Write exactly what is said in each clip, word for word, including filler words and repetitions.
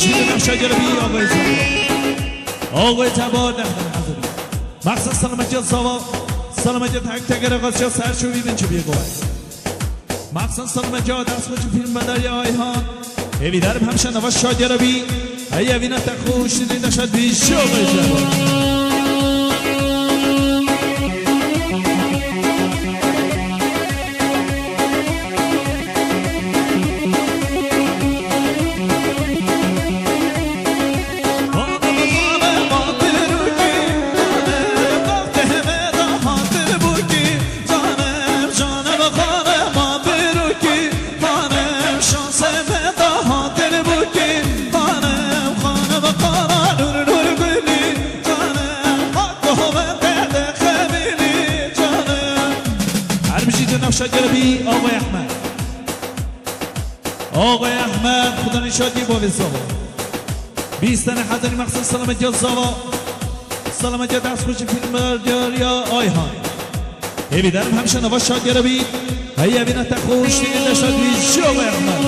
Ji nexşa ceribî, Agayê Zava. Agayê Zava, deh dene hazirî. Mexsûs selametiya Zava, selametiya tek tek re qasya ser çûbî bin çûbî goy. Mexsûs selametiya dest xwe ji fîlm bedariya Ayhan. Hêvîdarim hemşe nava şadiyara bî. Hey evîna te xwe û şirîn de şad bî. Şo Agayê Zava. Her bijî tu nexşa ceribî, Agayê Ehmed. Agayê Ehmed, xudanî şadiyê bavê Zava. Bîst tane hezarî mexsûs selametiya Zava. Selametiya dest xwe ji fîlmberdariya Ayhan. Hêvîdarim hemşe nava şadiyara bî. Hey evîna te xwe û şirîn de şad bî. Şo Agayê Ehmed.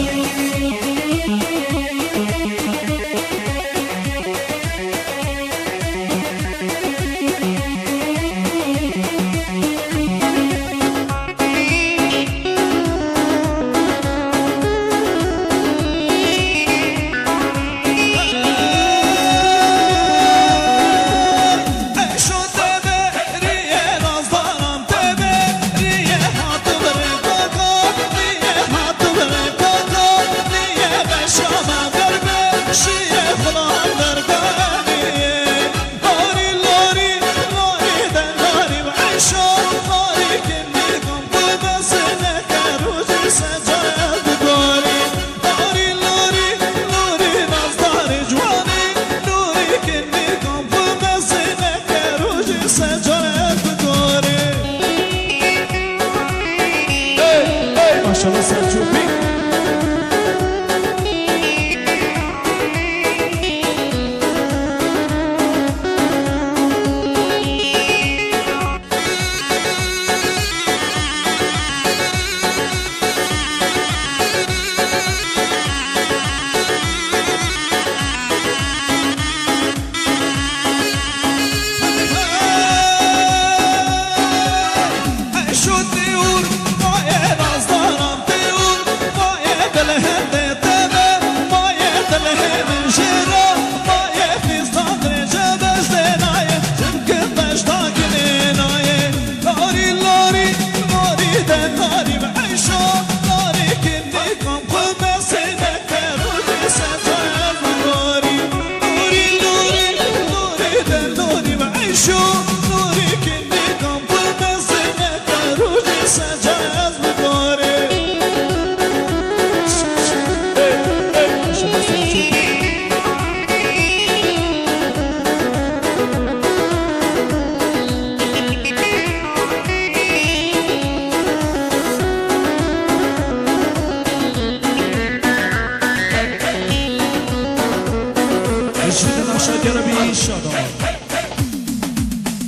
Maşallah Selçuk Bey.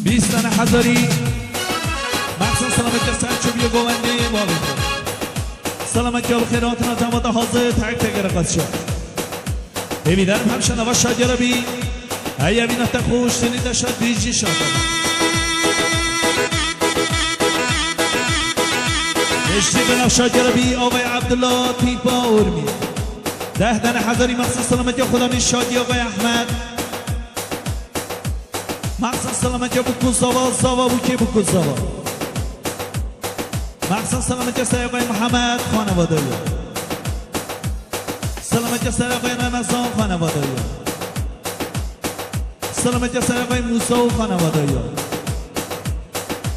Bîst tane hezarî. Mexsûs selametiya ser çûbî govendê bavê xwe. Selametiya bi xêr hatina cemata hazir tek tek re qasya. Hêvîdarim hemşe nava şadiyara bî. Hey evîna te xwe û şirîn de şad bî jî şad. Eşî de nava şadiyara bî, Agayê Abdullah Tîpa Urmî. Deh dane hezarî mexsûs selametiya xudanî şadî Agayê Ehmed. Mexsûs selametiya Bûk û Zava, Zava Bûkê Bûk û Zava. Mexsûs selametiya Serê Agayê Mihemed xanewade ya. Selametiya Serê Agayê Remezan xanewade ya. Selametiya Serê Agayê Mûsa û xanewade ya.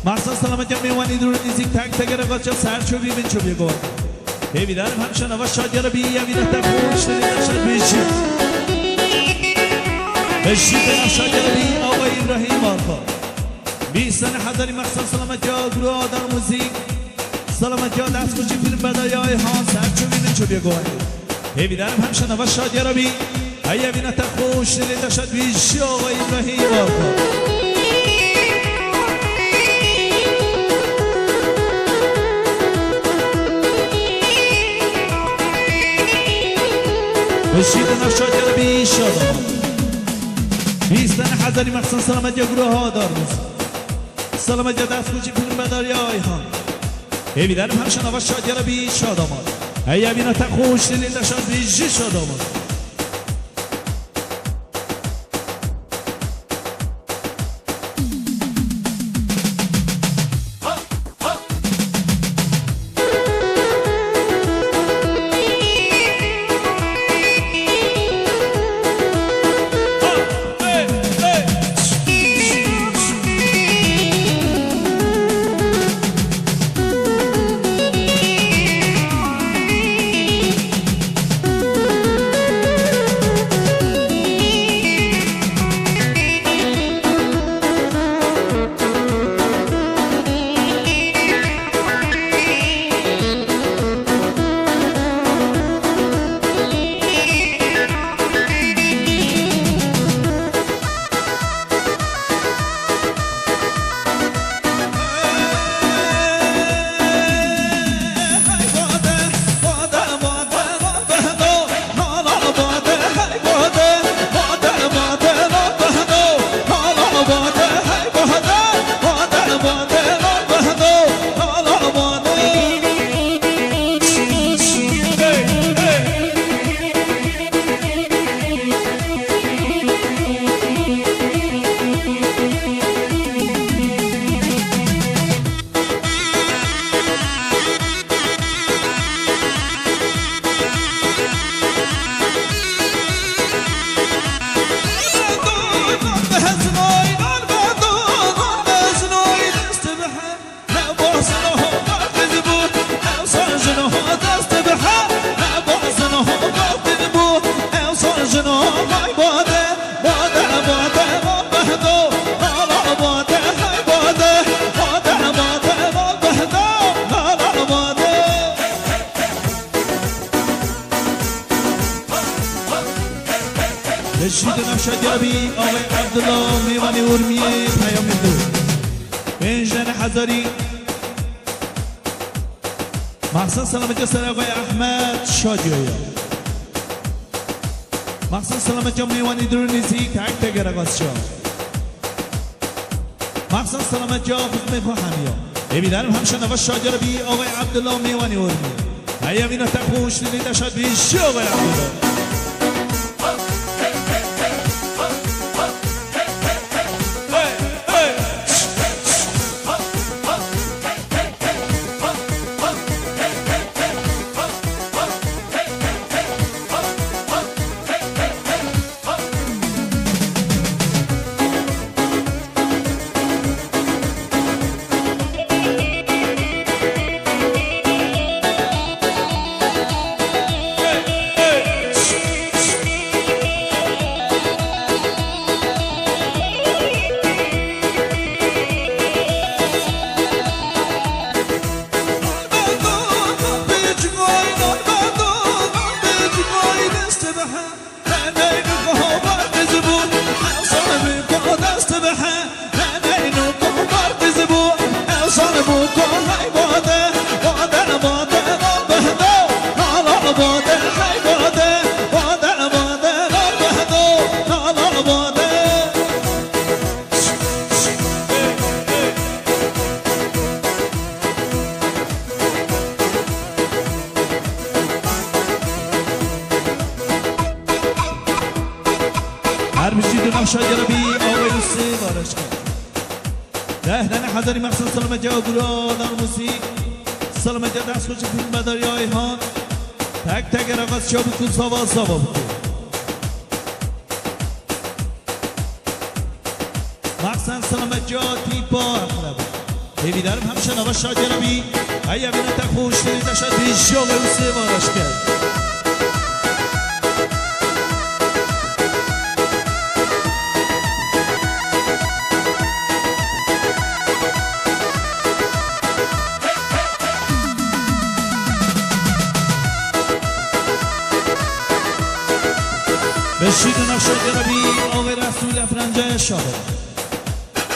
Mexsûs selametiya mêwanî dûr û nîzîk tek tek re qasya ser çûbî bin çûbî govendê. Hêvîdarim hemşe nava şadiyara bî, evîna te xwe û şirîn de şad bî jî. Eşî de nava şadiyara bî, Agayê Îbrahîm Arpa. Bîst tane hezarî mexsûs selametiya Guru Adar Muzîk. Selametiya dest xwe ji fîlmbedariya Ayhan ser çûbî bin çûbî govendê. Hêvîdarim hemşe nava şadiyara bî. Hey evîna te xwe û şirîn de şad bî jî Agayê Îbrahîm Arpa. Şîdin aşağı gel bir iş adamı. Bizden hazır mahzun selamet ya güro hadar mısın? Selamet ya ders kuçi film bedar ya Ayhan. Evilerim hem şana baş şadyara bir iş adamı. Hey evine tek hoş dilinde şad bir iş adamı. Reşîdê navşa Diyarbî, Ağay Abdullah, mêvanê Urmiyê peyamê dû. Pênc dene hezarî. Mahsen selametiya ser Ağay Ahmet Şadiya ya. Mahsen selametiya mêvanê Durnîzî, tek tek gere gazça. Maxsan selamet ya xizmê xwe hemiya. Êvîdarim hemşe nava şadyara bî Ağay Abdullah mêwanê ormî. Heya vîna te xwe huşlî lê de şad bî jî Ağay Abdullah. Her bijî di navşa gerabî awayî sê vareşke. Deh dene hezarî mexsen selametya gura namûsî. Selametya dest xwe ji filmbedarya Ayhan. Tek tek eraqas çabûk û zava zava bike. Maxsen selametya tîpa eqreb. Hêvîdarim hemşe nava şadyara bî. Heya vîna te xweş tê de şa dî jiyalê û sê varaşke. Beşîr naqşa gerabî, avê Resûl Efrence şabe.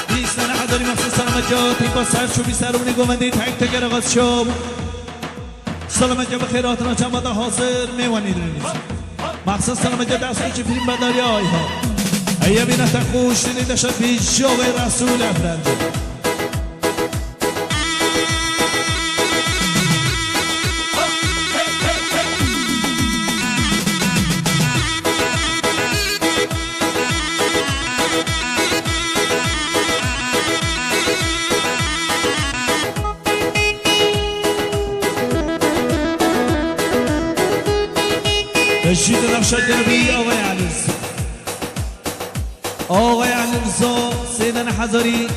Bîst sene hezarî mexsûs selametya, tîpa ser çûbî ser ûnê govendê tek teker axas çab. Selametya bi xêr hatina çamba da hazir, mêwanî dirênî. Maxsus selametê dest xwe çi film bedariya ayha. Heye bîne te xweş dilê te şad bî jî oxê Resûl Efendi. Tecîd nexşe derbî Ağay Eliz. Ağay Eliz o sêden hezarî.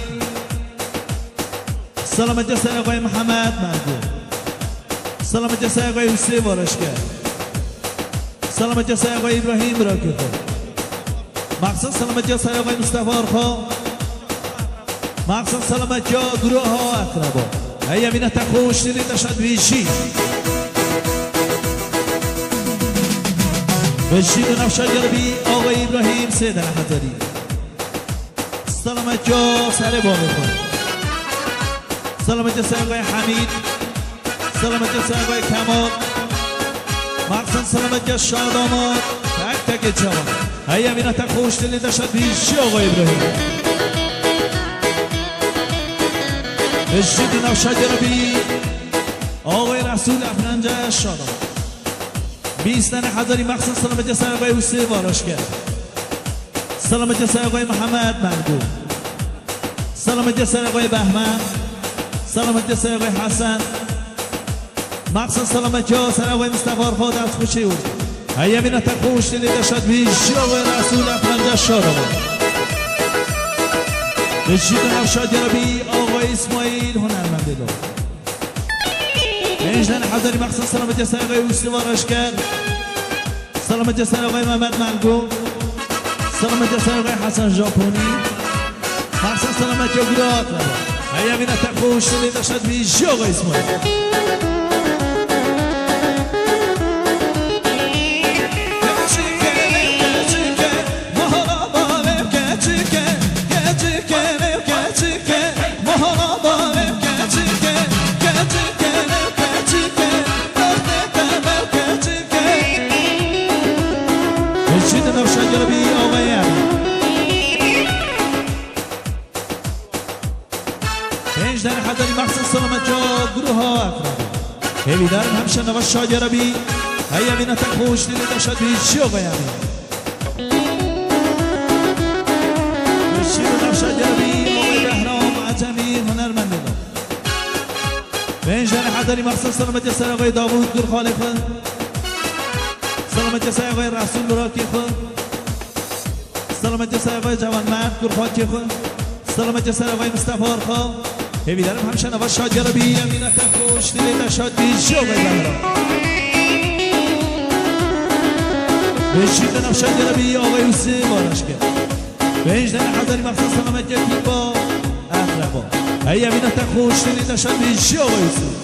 Selametê ser Ağay Mihemed Mergo. Selametê ser Ağay Hüseyin Varaşker. Selametê ser Ağay İbrahim Rakifo. Maxsus selametê ser Ağay Mustafa Arxo. Maxsus selametê güroha eqrebo. Heye bîne te xweş dilê te şad bî jî. Ve jî de navşa gelbî Ağay İbrahim sêden hezarî. Selametê serê bavê xwe. Selametê ser Ağay Hamîd. Selametê ser Ağay Kemal. Maxsus selametê şadama. Tek tekê çawa. Heye bîne te xweş dilê te şad bî jî Ağay İbrahim. Ve jî de navşa gelbî Ağay Resûl Efrence şadama. Bîst tane hezarî maxsus selametê ser Ağay Hüseyin Varaşker. Selametê ser Ağay Mihemed Mergo. Selametê ser Ağay Behmen. Selametê ser Ağay Hesen. Maxsus selametê ser Ağay Mustafa Arxo dest xweşî û. Heye bîne te xweş dilê te şad bî jî Ağay Resûl Efendi şadama. Ve jî de navşa gelbî Ağay İsmail hunermendê lo. Pênc tane hezarî maxsus selametê ser Ağay Hüsnü Varaşker. Selametê ser Ağay Mehmet Melgo. Selametê ser Ağay Hasan Japoni. Maxsus selametê güroha eqrebo. Heye bîne te xweş dilê te şad bî jî Ağay İsmail. Pênc tane hezarî maxsus selametê güroha eqrebo. Hêvîdarim hemşe nava şadiyara bî. Heye bîne te xweş dilê te şad bî jî Ağay Emîn. Şîr navşa gelbî Ağay Behram Ecemî hunermendê de. Pênc tane hezarî maxsus selametê ser Ağay Davûd Gurxalê xwe. Selametê ser Ağay Resûl Burakê xwe. Selametê ser Ağay Cewanmerd Gurxalê xwe. Selametê ser Ağay Mistefa Arxa. Hêvîdarim hemşe nava şadiyara bî, Emîne te xweş dilê te şad bî jî Ağay Behram. Beşîr de navşa gelbî Ağay Hüseyin Varaşker. Pênc tane hezarî maxsus selametê tîpa eqreba. Hey Emîne te xweş dilê te şad bî jî Ağay Hüseyin.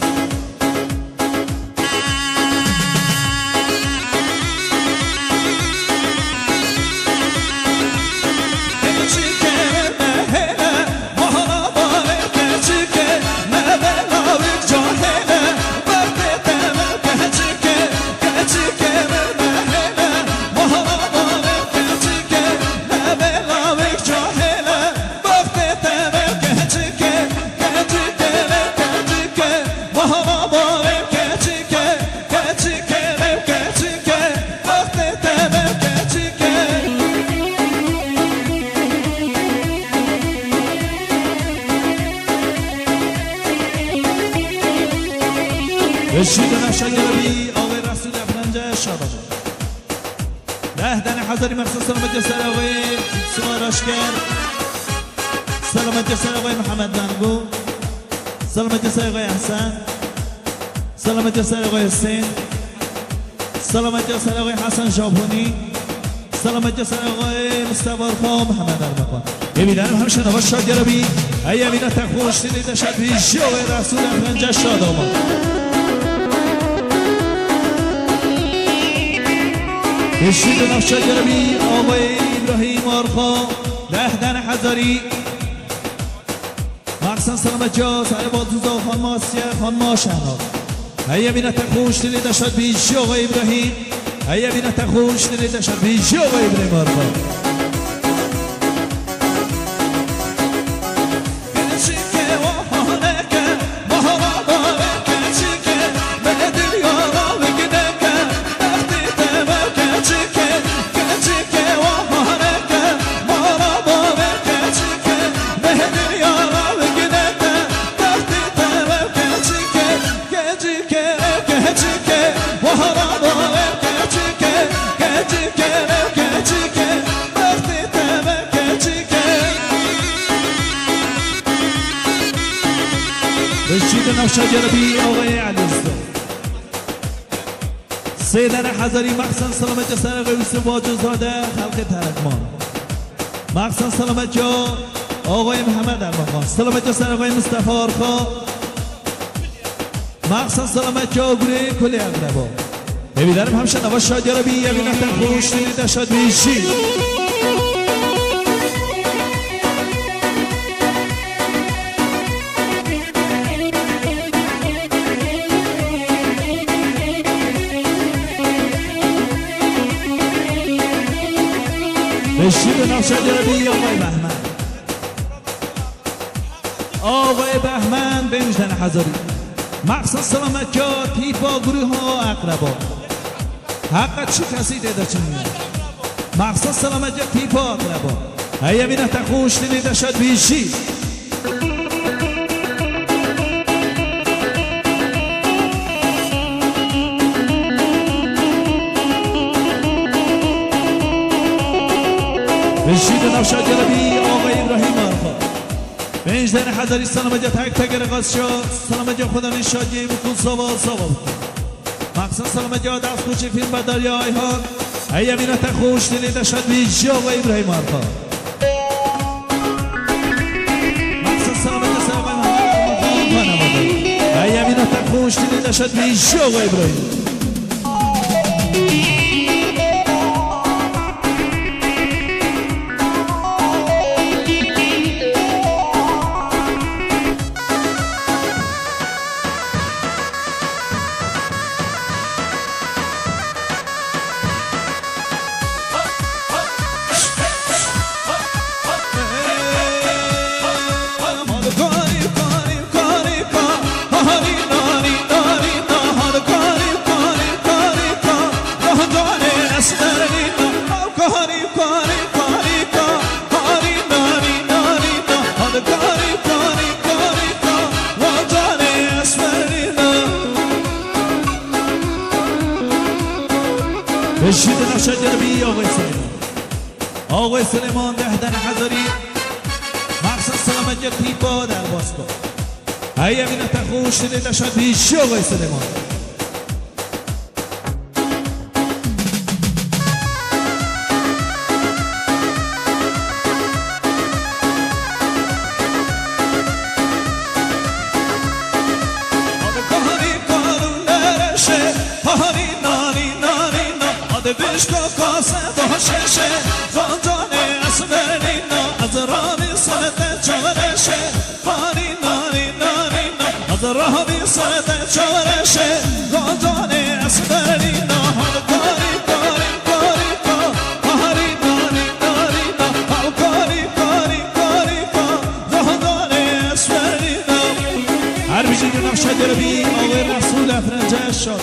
Beşîr de navşa gelbî Ağay Resûl Efendi şadaba. Deh dane hezarî mexsus selametê ser Ağay Sima Raşker. Selametê ser Ağay Mihemed Dangu. Selametê ser Ağay Ehsen. Selametê ser Ağay Hüseyin. Selametê ser Ağay Hasan Japoni. Selametê ser Ağay Mustafa Arxa Mihemed Ermeqan. Hêvîdarim hemşe nava şadiyara bî. Hey Emîne te xweş dilê te şad bî jî Ağay Resûl Efendi şadaba. Beşîr de navşa gelbî Ağay İbrahim Arxa. Deh dane hezarî. Maxsen selametê ser Baltuzda Xanma Asiye Xanma Şehnaz. Hey Emîne te xweş dilê te şad bî jî Ağay İbrahim. Hey, evîna te xweş, dilê te şad bî, ji Axa Îbrahîm Arpa. Reşîd Navşa Ceribî, Axayê Elî Usta. Sê dane hezarî, mexsen selametiya ser Axayê Husên Bacozade, xelkê Terekman. Mexsen selametiya Axayê Mihemed Erbaxan. Selametiya ser Axayê Mistefa Arxa. Mexsen selametiya gurê kulê eqreba. Hêvîdarim hemşe nava şadiya re bî, evîna te xweş, dilê te şad bî jî. Reşîd Navşa Ceribî, Axayê Behmen. Axayê Behmen, pênc dane hezarî. Mexsen selametiya tîpa, gurûha, eqreba. Heqa çi kesî tê de çin nîne. Mexsen selametiya tîpa, eqreba. Hey, evîna te xweş, dilê te şad bî jî. Reşîd Navşa Ceribî, Axayê Îbrahîm Arpa. Pênc dane hezarî, selametiya tek tek re qasya, selametiya Xudanê şadiyê bikûn, sava, sava bikûn. Mexsen selametiya destxweşê fîlmberdariya Ayhan. Hey, evîna te xweş, dilê te şad bî, ji Axayê Îbrahîm Arpa. Mexsen selametiya ser Axayê Mehmet Erbaxan, xanewade. Hey, evîna te xweş, dilê te şad bî, ji Axayê Îbrahîm. Reşîd Navşa Ceribî, Axayê Silêman. Axayê Silêman, deh dane hezarî. Mexsen selametiya tîpa derbas kir. Hey, evîna te xweş, dilê te şad bî, ji Axayê Silêman. Her bijî, Navşa Ceribî, Axayê Resûl Efrence, şad.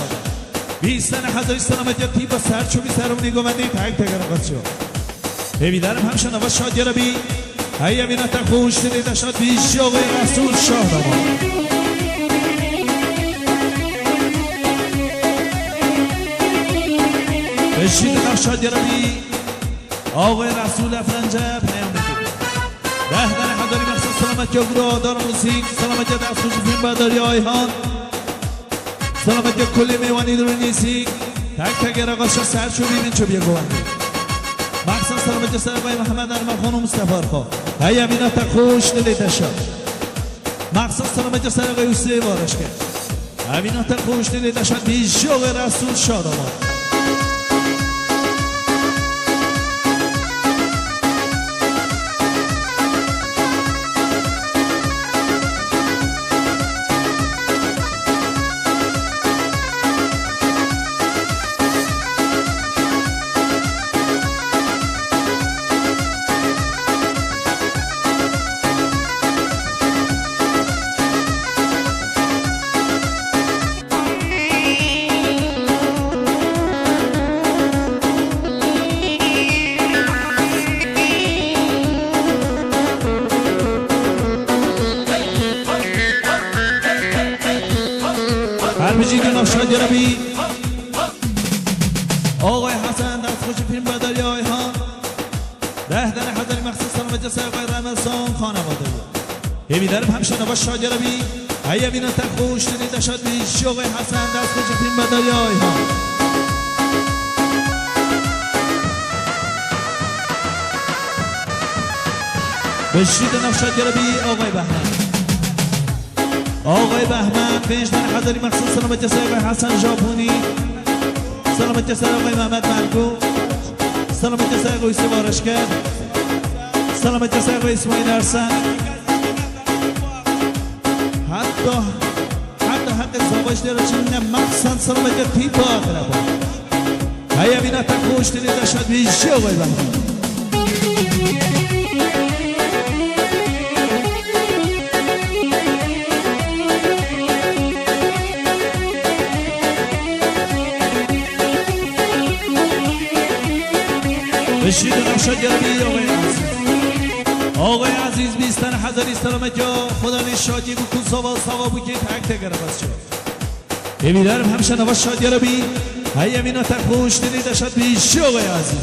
Bîst dane hezarî, selametiya tîpa, ser çûbî, ser rûnê govendê, tek tek re qasya. Hêvîdarim hemşe nava şadiya re bî. Hey, evîna te xweş, dilê te şad bî, ji Axayê Resûl, Şahdamar. Reşîd Navşa Ceribî, Axayê Resûl Efrence, peyam bike. Deh dane hezarî, mexsen selametiya gurû Adar Mûsîk, selametiya destxweşê fîlmberdariya Ayhan. Selametiya kulê mêwanî Durûn Nîsîk, tek tek re qasya, ser çûbî, min çûbî govendê. Mexsen selametiya ser Axayê Mehmed Erbaxan û Mistefa Arpa. Hey, evîna te xweş, dilê te şad. Mexsen selametiya ser Axayê Husê Vareşke. Evîna te xweş, dilê te şad bî, ji Axayê Resûl, Şahdamar. آقای حسن، دست خوش فیلم بداری آیها. ده دانه هزاری مخصوص سلامتی سر آقای رمضان خانواده. هیویدارم همیشه نوش شادیارا بی. هیا وینا تک خوش دلی دشت بی. شی آقای حسن، دست خوش فیلم بداری آیها. بشید نوش شادیارا بی آقای بهمن. آقای بهمن، پنج دانه هزاری مخصوص سلامتی سر آقای حسن ژاپنی، سلامتی سر آقای محمد ملکو، سلامتی سر آقای یوسف آرشگر، سلامتی سر آقای اسماعیل ارسن. حتی، حتی حق ساواش داره چون نه مخصوصاً سلامتی تیپ آخره با. هیا وینا تک خوش دلی دشت بی. شی آقای بهمن. بشید نقشه گربی آقای عزیز. آقای عزیز، بیست هزاری سلامتی ها. خدا نشاتی بکن، سوا سوا بکن، تک تک عرب است. هیویدارم همیشه نوش شادیارا بی. هیا وینا تک خوش دلی دشت بی. شی آقای عزیز.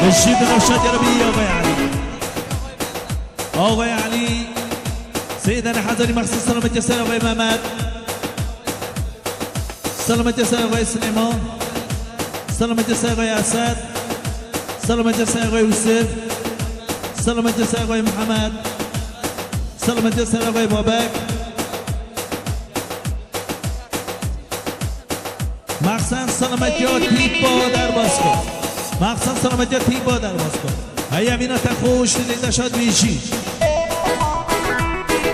بشید نوش شادیارا بی آقای علی. آقای علی، سه دانه هزاری مخصوص سلامتی سر آقای محمد. سلامتی سر آقای سلیمان. سلامتی سر آقای اسد. سلامتی سر آقای یوسف. سلامتی سر آقای محمد. سلامتی سر آقای بابک. مخصوصاً سلامتی ها تیپ با در باز کن. مخصوصاً سلامتی ها تیپ با در باز کن. هیا وینا تک خوش دلی دشت بی. شی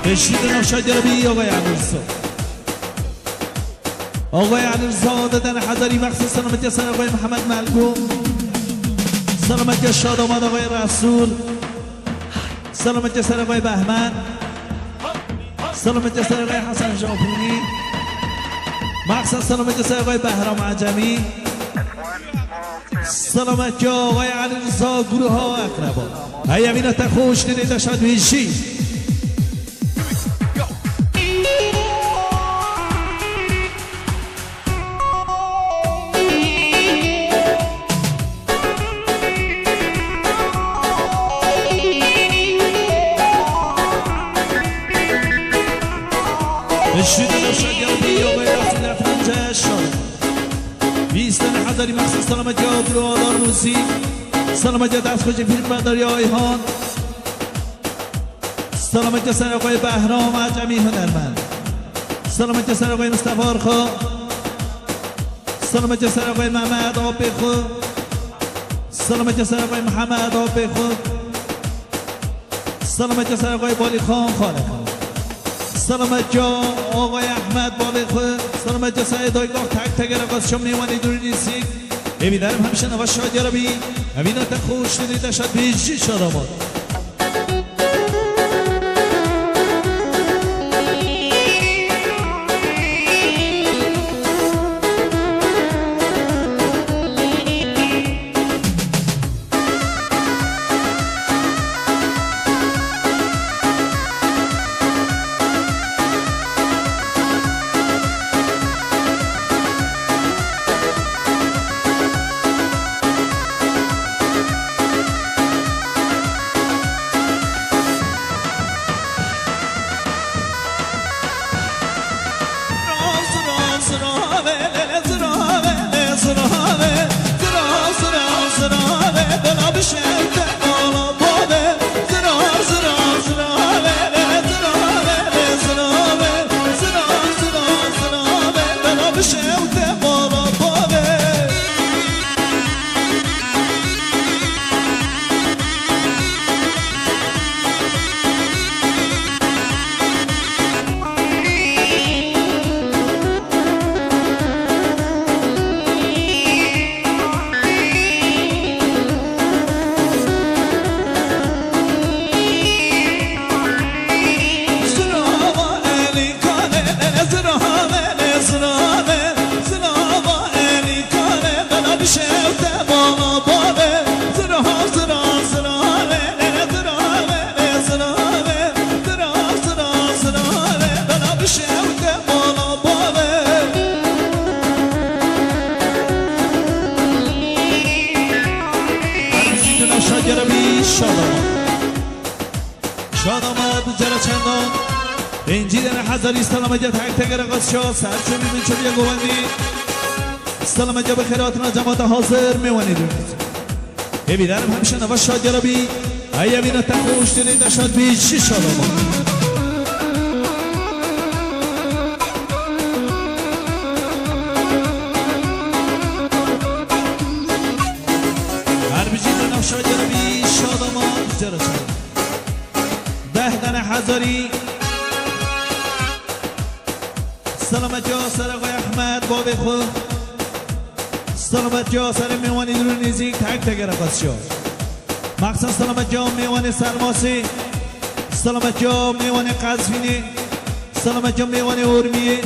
بشید نوش شادیارا بی آقای علیرضا. آقای علیرضا، ده دانه هزاری مخصوص سلامتی سر آقای محمد ملکو، سلامتی شادآمد آقای رسول، سلامتی سر آقای بهمن، سلامتی سر آقای حسن ژاپنی، مخصوصاً سلامتی سر آقای بهرام عجمی، سلامتی آقای علیرضا، گروه ها و اقربا. هیا وینا تک خوش دلی دشت بی. شی بشید نوش شادیارا بی آقای رسول افندی شاد. بیست هزاری مخصوص سلامتی ها، گروه آلار موزیک. سلامتی دست خوش فیلم بداری آیهان. سلامتی سر آقای بهرام عجمی هنرمند. سلامتی سر آقای مصطفی آرخا. سلامتی سر آقای محمد آپخو. سلامتی سر آقای محمد آپخو. سلامتی سر آقای بالی خان خالخو. سلامتی آقای احمد بالی خو. سلامتی سر دایگاه تک تک رقص شم نیوانی دوری نیستی. هیویدارم همیشه نوش شادیارا بی. همینا تک خوش دلی دشت بی. شی شادآمد. Şadama. Şadama, cara çendan. Pêncî dene hezarî, selametiya tek tek re qasya, ser çavî min çavîya govendî. Selametiya bi xêr hatina cemata hazir, mêwanê dûr. Hêvîdarim hemşe nava şadiya re bî. Heyevîna te xweş, dilê te şad bî, şî şadama. Her bijî de navşa geribî şadama cara çar. Deh dane hezarî. Selametiya serê xwe Ehmed, bavê xwe. Selametiya serê mêwanê dûr û nêzîk, tek tek re qasya. Mexsen selametiya mêwanê Sermasê. Selametiya mêwanê Qezvînê. Selametiya mêwanê Urmiyê.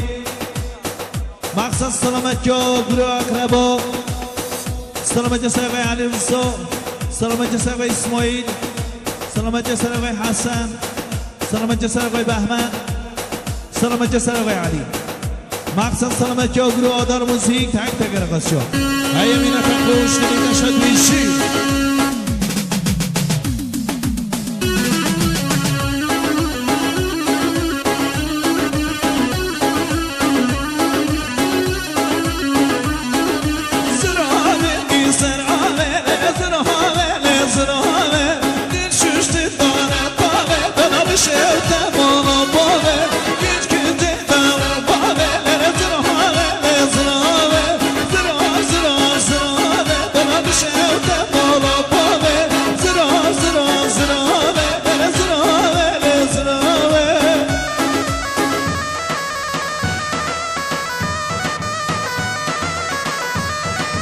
Mexsen selametiya gurê akreba. Selametiya serê xwe Elî Risa. Selametiya serê xwe Îsmaîl. Selametiya serê xwe Hesen. Selametiya serê xwe Behmen. Selametiya serê xwe Elî. Mexsen selametiya gurê Adar Muzîk, tek tek re qasya. Heyevîna te xweş, dilê te şad bî, şî.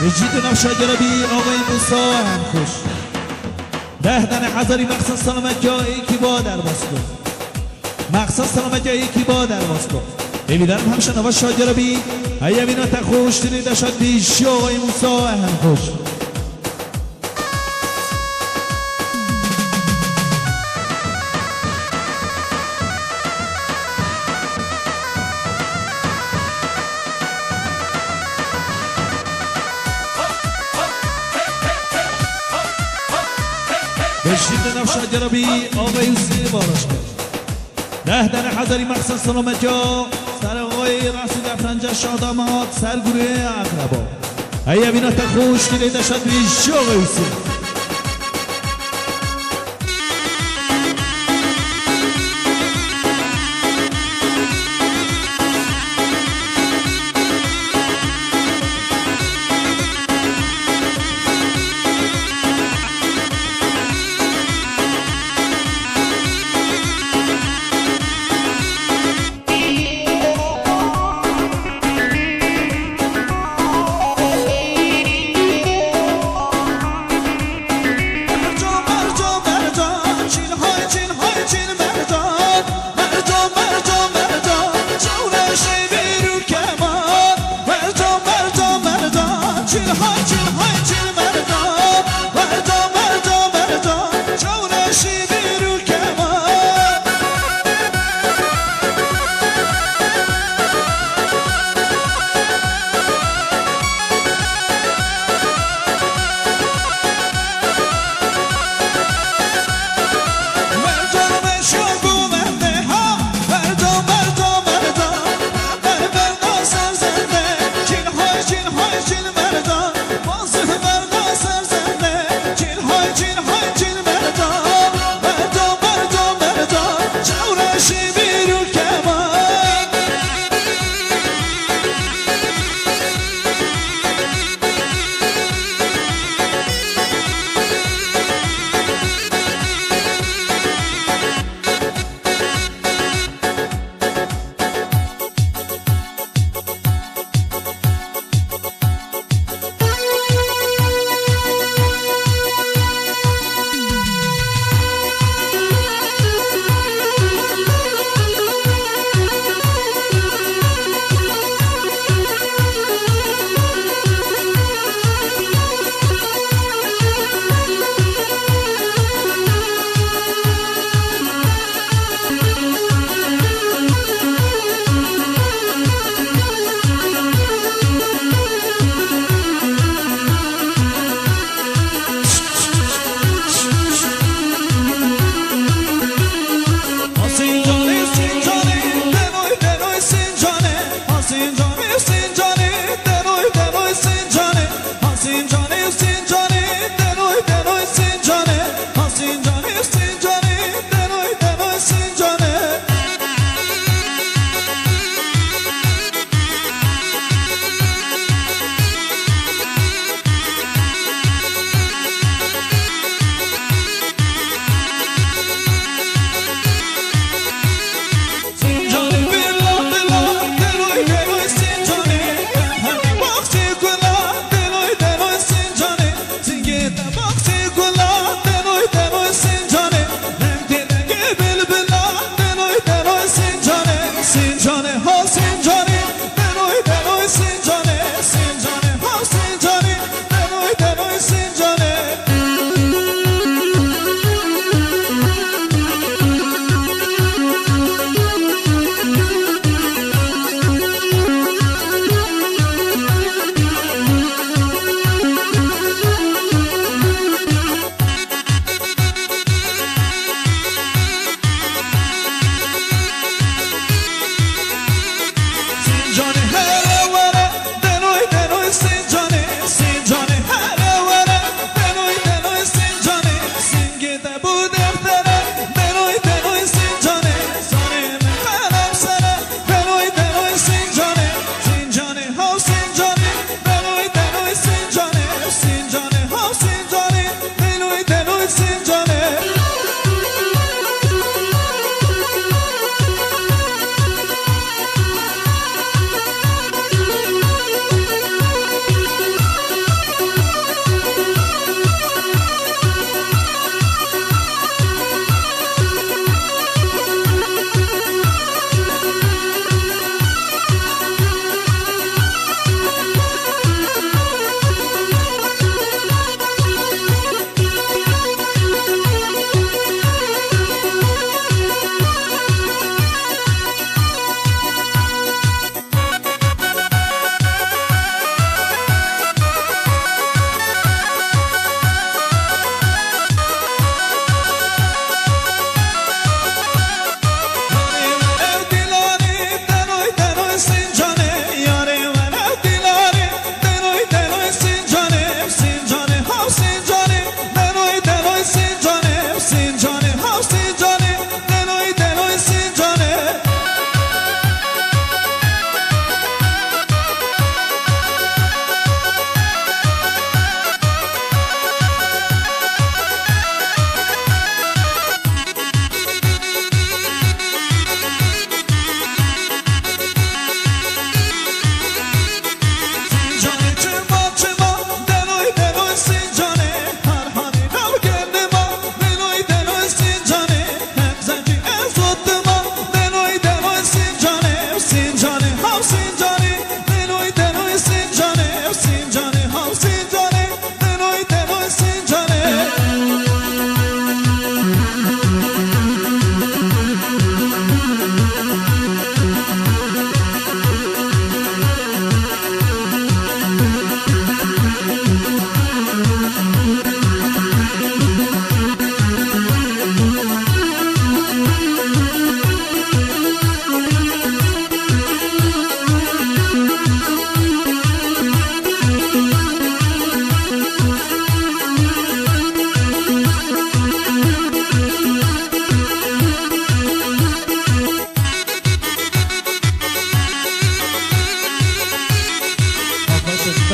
Mecîdê navşa geribî, Ağayê Musa, hem xweş. Deh dane hezarî, mexsen selametiya ekîba derbas kir. Mexsen selametiya ekîba derbas kir. Hêvîdarim hemşe nava şadiya re bî. Heyevîna te xweş, dilê te şad bî, şî Ağayê Musa, hem xweş. Beşîr de navşa geribî, Ağayê Husê baraş kir. Deh dane hezarî, mexsen selametiya serê xwe rastî de fence şadamat ser gurê akreba. Heyevîna te xweş, dilê te şad bî, şî Ağayê Husê.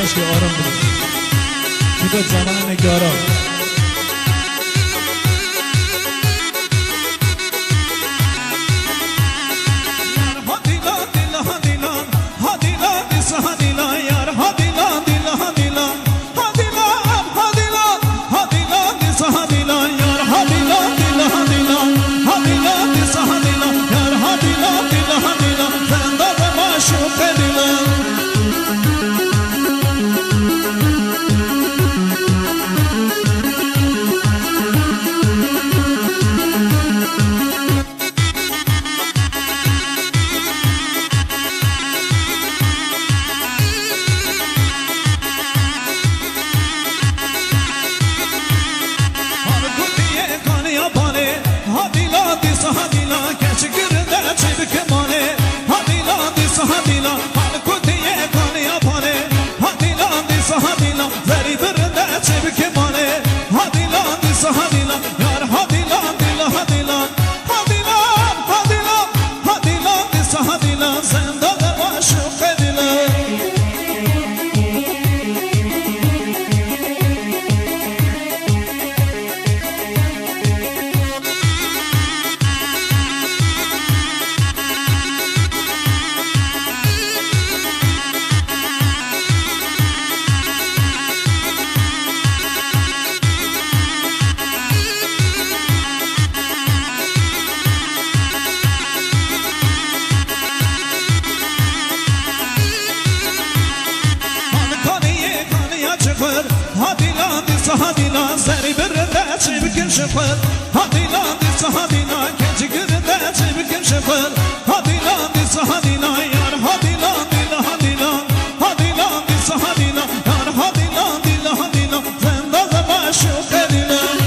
Aşkı aram bırak. Kıda canına ne gara. Yar hadi lan, dila, hadi lan. Hadi lan, disa, hadi lan, yar. Hadi lan, dila, hadi lan. Hadi lan, hadi lan, hadi lan, disa, hadi lan, yar. Hadi lan, dila, hadi lan. Hadi lan, disa, hadi lan, yar. Hadi lan, dila, hadi lan. Zenda ve maşuq edilen. Hadi lan, disa, hadi lan, keçik girinde çibik mane. Hadi lan, disa, hadi lan. Hal kutiye kaniya pane, hadi lan disa hadi lan, zerî birinde çêbike mane, hadi lan disa hadi lan, yar hadi lan, dila hadi lan, hadi lan, hadi lan, hadi lan disa hadi lan, zenda de maşuqe dilan. Hadi lan disa hadi lan, zerî birinde çêbikin şixul. Hadi lan disa hadi lan, keçik girinde çêbikin şixul. Hadi lan disa hadi lan, yar hadi lan, dila hadi lan. Hadi lan disa hadi lan, yar hadi lan, dila hadi lan. Zenda de maşuqe dilan.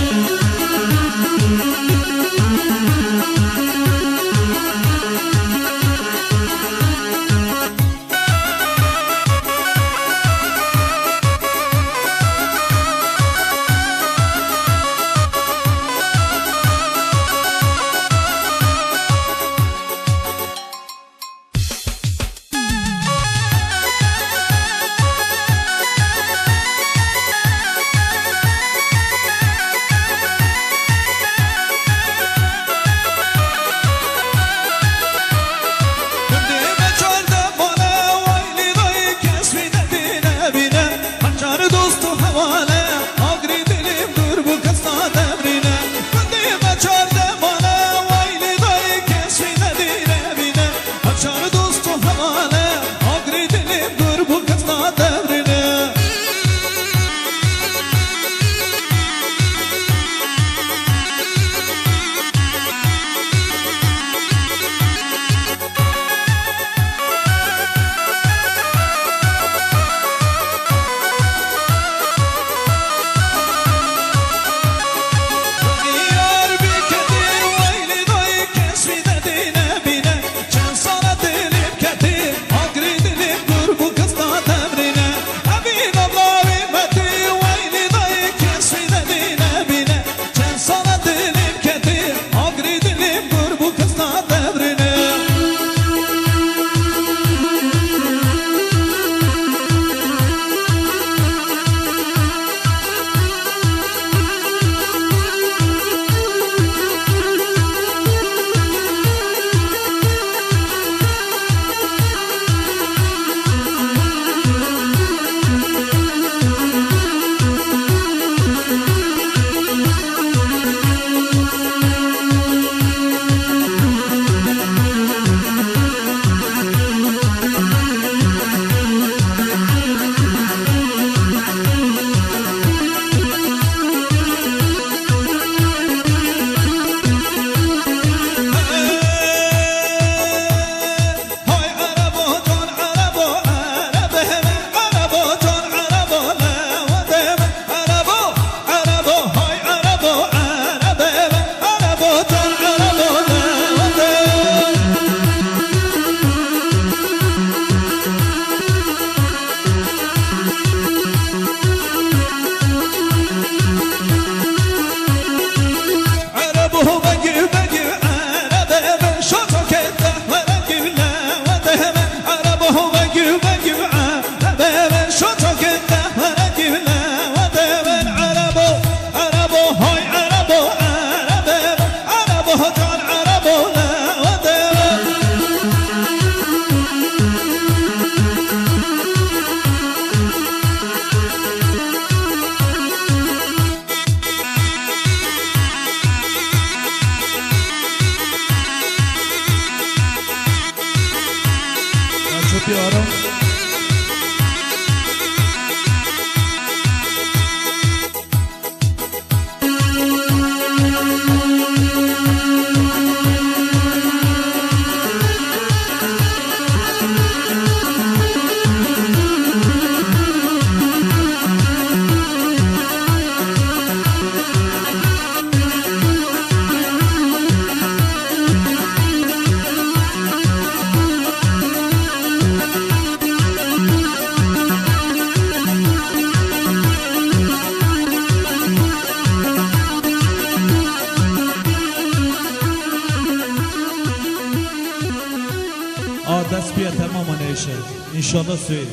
Tamam, aneyşe. İnşallah söyle.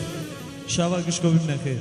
Şava gişko bimne xêr.